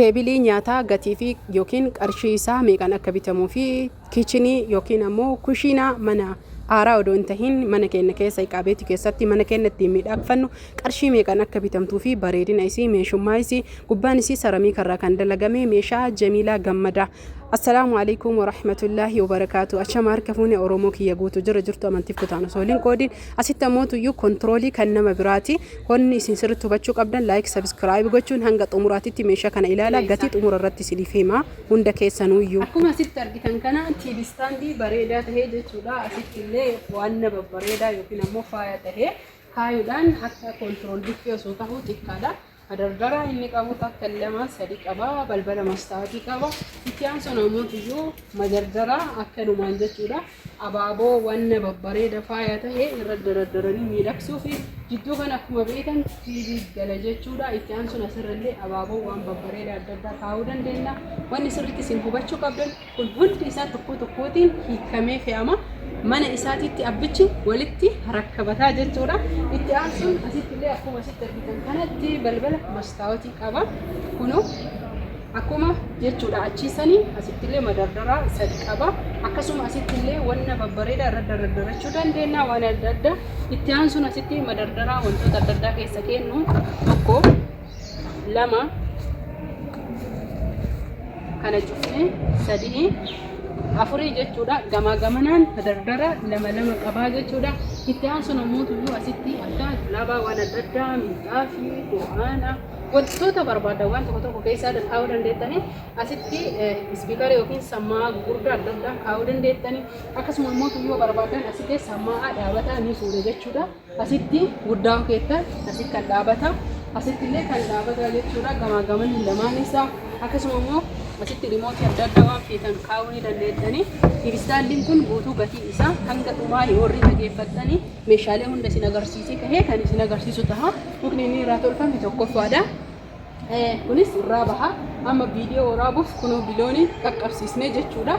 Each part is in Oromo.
Teebilii nyaataa gatii fi yookiin qarshii isaa meeqaan akka bitamuu fi kichinii yookiin ammoo kushiinaa mana haaraa odoo hin tahin mana keenya keessa iqaabeetii keessatti mana keenya ittiin miidhagfannu qarshii meeqaan akka bitamtuu fi bareedina isii, meeshummaa isii, gubbaan isii saramiika irraa kan dalagame meeshaa Jamiilaa Gammadaa. Assalaamu alaikum warahmatullaahi wabarakaatu. Achama harka fuune Oromoo kiyya guutu jira jirtu amantiif kutaan osoo hin qoodin. Asitti ammoo tuyyuu kontiroolii kan nama biraati. Wanni isin sirriitti hubachuu qabdan like, subscribe gochuun hanga xumuraatitti meeshaa kana ilaala. Gatii xumura irratti isiniif hima hunda keessanuuyyuu. Akkuma asitti argitan kana TV stand bareedaa tahee jechuudha. Asitti illee waan babbareedaa yookiin ammoo faaya tahee kaayuudhaan akka kontirool buffee osoo ta'uu xiqqaadha. Madardaraa inni qabu takka, lama, sadi qaba. Balbala mastaawatii qaba. Itti aansuun ammoo iyyuu madardaraa akkanumaan jechuudha. Abaaboo wanna babbareeda faaya ta'e irra dardaranii miidhagsuu fi jidduu kana akkuma beektan TV gala jechuudha. Itti aansuun asirrallee abaaboo waan babbareeda adda addaa kaa'uu dandeenya. Wanni sirriitti isin hubachuu qabdan kun hundi isaa tokko tokkootiin hiikamee fe'ama. Mana isaatitti abbichi walitti rakkabataa jechuudha. Itti aansuun asitti illee akkuma asitti argitan kanatti balbala mastaawotii qaba. Kunoo akkuma jechuudha achiisanii asitti illee madardaraa sadi qaba. Akkasuma asitti illee wanna babbareedaa irra dardarachuu dandeenya waan adda addaa. Itti aansuun asitti madardaraa wantoota adda addaa keessa kennu tokko, lama, kana cufnee sadii, afurii jechuudha. Gamaa gamanaan dardara lama lama qabaa jechuudha. Itti aansuun ammoo tuyyuu asitti akka dulaabaa waan adda addaa, minxaafii, qur'aana, wantoota barbaadan waan tokko tokko keessaa kaa'uu dandeettanii. Asitti ispiikara yookiin sammaa gurguddaa adda addaa kaa'uu dandeettanii. Akkasuma ammoo tuyyuu barbaadan asitti sammaa dhaabataa ni fuudha jechuudha. Asitti guddaa keettan asitti kan dhaabata, asitti illee kan dhaabata jechuudha. Gamaa gamanni lamaan isaa akkasuma immoo asitti rimootii adda addaa waan feetan kaa'uu ni dandeettanii. Kiristaandiin kun guutuu gatii isaa hanga dhumaa yoo warri dhageeffattanii meeshaalee hunda isin agarsiisee kahee kan isin agarsiisu ta'a. Mukni inni irraa tolfame tokkoffaadha. Kunis irraa baha. Amma viidiyoo waraabuuf kunoo bilooniin qaqqabsiisnee jechuudha.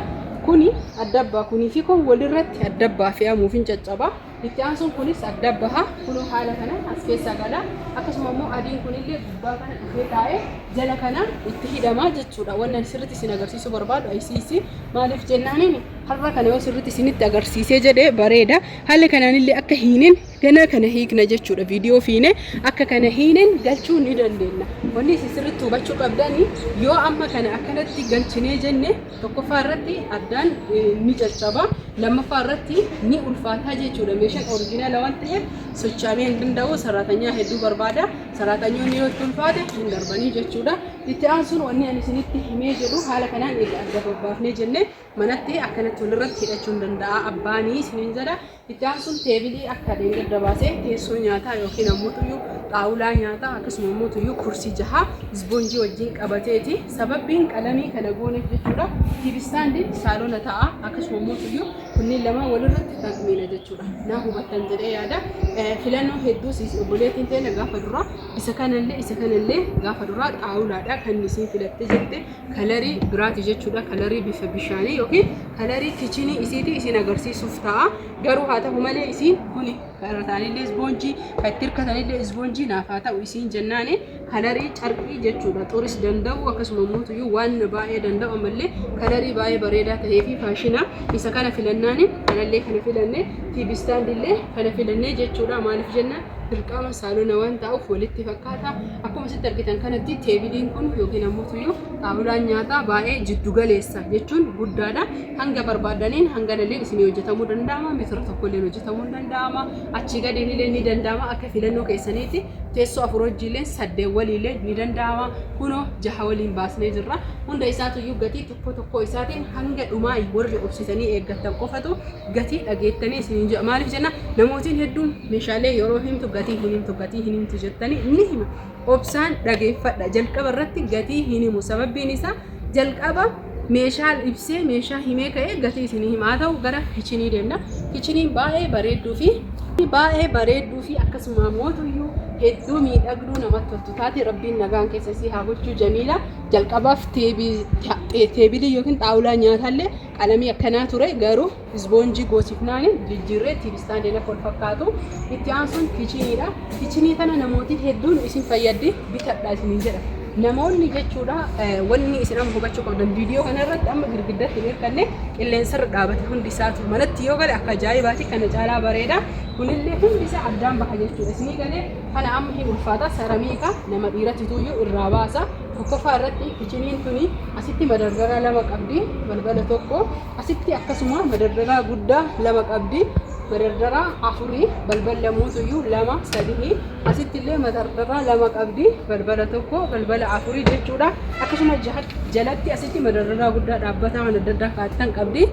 Kuni adda abbaa kunii fi kun walirratti adda abbaa fe'amuuf hin caccaba. Itti aansuun kunis adda baha. Kunoo haala kanaan as keessa gala. Akkasuma immoo adiin kunillee gubbaa kana dhufee taa'ee jala kana itti hidhama jechuudha. Wannan sirriitti isin agarsiisuu barbaadu ICC maaliif jennaaniin har'a kana yoo sirriitti isinitti agarsiisee jedhee bareeda. Haala kanaanillee akka hiineen ganaa kana hiikna jechuudha. Viidiyoo fiine akka kana hiineen galchuu ni dandeenya. Wanni isin sirriitti hubachuu qabdani yoo amma kana akkanatti galchinee jenne, tokkoffaa irratti addaan ni caccaba, lammaffaa irratti ni ulfaataa jechuudha. Meeshaan oriijinaala waan ta'eef socho'amee hin danda'u. Saraatanyaa hedduu barbaada. Saraatanyoonni yoo itti ulfaate hin darbanii jechuudha. Itti aansuun wanni ani isinitti himee jedhu haala kanaan egaa adda babbaafnee jenne manatti akkanatti walirratti hidhachuu hin danda'a abbaanii isiniin jedha. Itti aansuun teebilii akka dheengadda baasee teessoo nyaataa yookiin ammoo tuyyuu xaawulaa nyaataa akkasuma ammoo tuyyuu kursii jaha isboonjii wajjin qabateeti. Sababbiin qalamii kana gooneef jechuudha. Tiivistaandiin saalona ta'a, akkasuma ammoo tuyyuu kunniin lamaan walirratti taqmiina jechuudha. Naa hubattan jedhee yaada. Filannoo hedduu siis obboleettiin teenya gaafa duraa isa kanallee isa kanallee gaafa duraa xaawulaadha kan isiin filatte jette. Kalarii biraati jechuudha. Kalarii bifa bishaanii yookiin kalarii kichinii isiiti isin agarsiisuuf ta'a. Garuu haa ta'u malee isiin kuni kan irra ta'anillee isboonjii, kan itti hirkatanillee isboonjii naaf haa ta'u isiin jennaani kalarii carqii jechuudha. Xuris danda'u, akkasuma immoo waan baay'ee danda'u, ammallee kalarii baay'ee bareedaa ta'ee fi faashina isa kana filannaani kanallee kana filanne, TV istaandillee kana filannee jechuudha. Maaliif jennaan dirqama saalona waan ta'uuf walitti fakkaata. Akkuma asitti argitan kanatti teebiliin kun yookiin ammoo tuyyuu xaawulaan nyaataa baay'ee jiddu galeessa jechuun guddaadha. Hanga barbaadaniin hanga illee isinii hojjetamuu danda'ama. Meetira tokko illee hojjetamuu ni danda'ama. Achii gadiin illee ni danda'ama akka filannoo keessaniiti. Teessoo afur wajjiillee, saddeet waliillee ni danda'ama. Kunoo jaha waliin baasnee jirra. Hunda isaatuyyuu gatii tokko tokko isaatiin hanga dhumaa warri obsitanii eeggattan qofatu gatii dhageettanii isiniin jedha. Maaliif jenna, namootiin hedduun meeshaalee yeroo himtu gatii hin himtu, gatii hin himtu jettanii ni hima. Obsaan dhageeffadha. Jalqaba irratti gatii hin himu. Sababbiin isaa jalqaba meeshaa ibsee, meeshaa himee ka'ee gatii isinii hima. Haa ta'u, gara kichinii deemna. Kichiniin baay'ee bareedduu fi akkasuma mootuyyuu hedduu miidhagduu namatti toltu taate. Rabbiin nagaan keessa isii haa bulchuu. Jamiila jalqabaaf teebilii yookiin xaawulaa nyaataallee qalamii akkanaa ture, garuu isboonjii goosifnaani jijjiirree TV istaandiin akka wal fakkaatu. Itti aansuun kichiniidha. Kichinii kana namooti hedduun isin fayyaddi, bitadha isiniin jedha. Namoonni jechuudha wanni isin amma hubachuu qabdan viidiyoo kana irratti amma girgiddatti hin hirkanne, qilleensarra dhaabate hundi isaatu manatti yoo gale akka ajaa'ibaati, kana caalaa bareeda. Kunillee hundi isaa addaan baha jechuudha. Isinii galee kana amma hin ulfaata, saramiika nama dhiiratti tuyyuu irraa baasa. Tokkoffaa irratti kichiniin tuni asitti madardaraa lama qabdi, balbala tokko. Asitti akkasuma madardaraa guddaa lama qabdi, madardaraa afurii, balbal lamuutuyyuu lama sadii. Asitti illee madardaraa lama qabdi, balbala tokko, balbala afurii jechuudha. Akkasuma jalatti asitti madardaraa guddaa dhaabbataa waan adda addaa kaa'attan qabdi.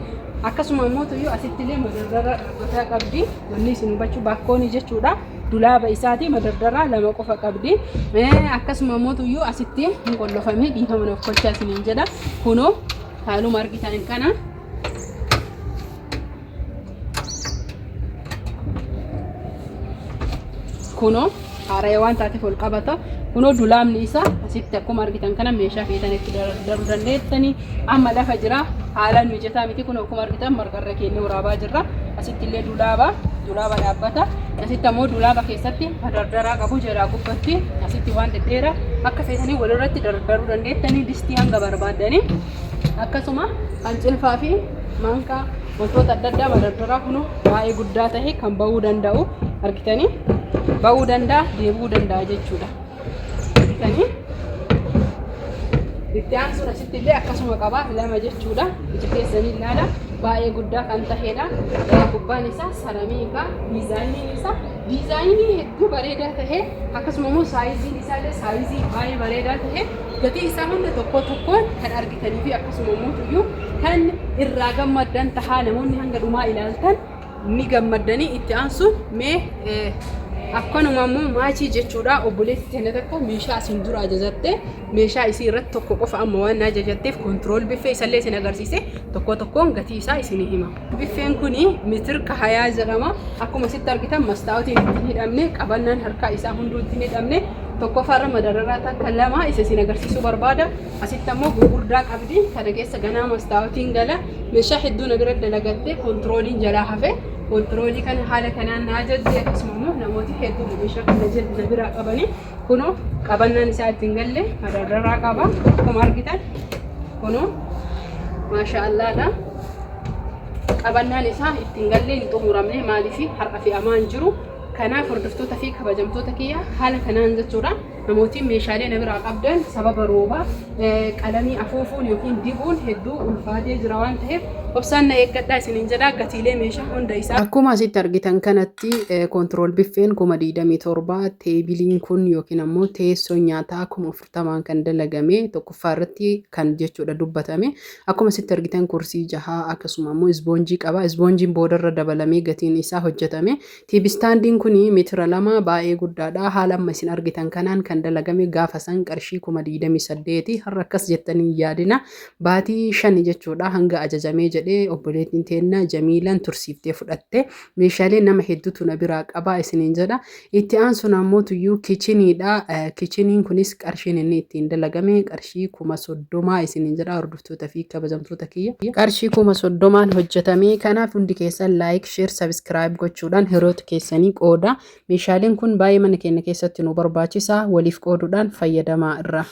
Akkasuma immoo tuyyuu asitti illee madardaraa dhaabbataa qabdi. Wanni isin hubachuu baakkoonii jechuudha. Dulaaba isaati madardaraa lama qofa qabdi. Akkasuma immoo tuyyuu asitti hin qollofamee, dhiifama naaf kolchaa isiniin jedha. Kunoo haaluma argitan kana. Kunoo haaraya waan taateef ol qabata. Kunoo dulaabni isaa asitti akkuma argitan kana meeshaa feetan itti daruu dandeettanii. Amma lafa jira, haalaan mijataa miti. Kunoo akkuma argitan margarra keenya waraabaa jirra. Asitti illee dulaaba dhaabbata. Asitti ammoo dulaaba keessatti dardaraa qabu jalaa gubbatti asitti waan dhedheeraa akka feetanii walirratti dardaruu dandeettanii, distii hanga barbaaddanii, akkasuma kan cilfaa fi maankaa wantoota adda addaa madardaraa kunoo baay'ee guddaa ta'e kan ba'uu danda'u argitanii, ba'uu danda'a, deebi'uu danda'a jechuudha. Argitanii, itti aansuun asitti illee akkasuma qaba lama jechuudha. Ija keessanii ilaala, baay'ee guddaa kan ta'edha. Gubbaan isaa saramiika, diizaayiniin isaa diizaayinii hedduu bareedaa ta'e, akkasuma immoo saayiziin isaa illee saayizii baay'ee bareedaa ta'e, gatii isaa hunda tokko tokkoon kan argitanii fi akkasuma immoo tuyyuu kan irraa gammaddan tahaa. Namoonni hanga dhumaa ilaaltan ni gammaddanii. Itti aansuun mee akkanuma immoo maachii jechuudha. Obboleessi teenya takka meeshaa isin dura ajajatte, meeshaa isii irratti tokko qofa amma waan ajajatteef control biffee isallee isin agarsiise, tokko tokkoon gatii isaa isinii hima. Biffeen kuni mitir kahayaa jedhama. Akkuma sitti argitan mastaa'otiin ittiin hidhamne, qabannaan harkaa isaa hunduu ittiin hidhamne. Tokkoffaarra madararaa takka lama isa isin agarsiisuu barbaada. Asitti ammoo gurguddaa qabdi. Kana keessa ganaa mastaa'otiin gala. Meeshaa hedduu na bira dalagatte, kontirooliin jalaa hafe. Kontiroolii kana haala kanaan na ajajje. Akkasuma immoo namooti hedduu meeshaa kana na biraa qabani. Kunoo qabannaan isaa ittiin galle madararaa qaba. Akkuma argitan kunoo maasha Allaadha. Qabannaan isaa ittiin gallee hin xumuramne, maaliif har'a fe'amaa hin jiru. Kanaaf hordoftoota fi kabajamtoota kiyya, haala kanaan jechuudha. Namootiin meeshaalee na biraa qabdan sababa roobaa qalamii afuufuun yookiin dibuun hedduu ulfaatee jira waan ta'eef obsaan na eeggadhaa isiniin jedha, gatiilee meeshaa hunda isaa. Akkuma asitti argitan kanatti control biffeen 27,000, teebiliin kun yookiin ammoo teessoon nyaataa 40,000n kan dalagame tokkoffaa irratti kan jechuudha dubbatame. Akkuma asitti argitan kursii jahaa akkasuma ammoo isboonjii qaba. Isboonjiin boodarra dabalamee gatiin isaa hojjetame. TV standiin kun meetira 2 baay'ee guddaadha. Haala amma isin argitan kanaan kan dalagame gaafa san qarshii 28,000. Har'a akkas jettanii hin yaadina. Baatii 5 jechuudha hanga ajajamee jedhee obboleettiin teenna Jamiilaan tursiiftee fudhatte. Meeshaalee nama hedduutu na biraa qabaa isiniin jedha. Itti aansuun ammoo tuyyuu kichiniidha. Kichiniin kunis qarshiin inni ittiin dalagame qarshii 30,000 isiniin jedha, hordoftoota fi kabajamtoota kiyya. Qarshii 30,000n hojjetame. Kanaaf hundi keessan like, share, subscribe gochuudhaan hiriyoota keessanii qooda. Meeshaaleen kun baay'ee mana keenya keessatti nu barbaachisa. Waliif qooduudhaan fayyadamaa irra.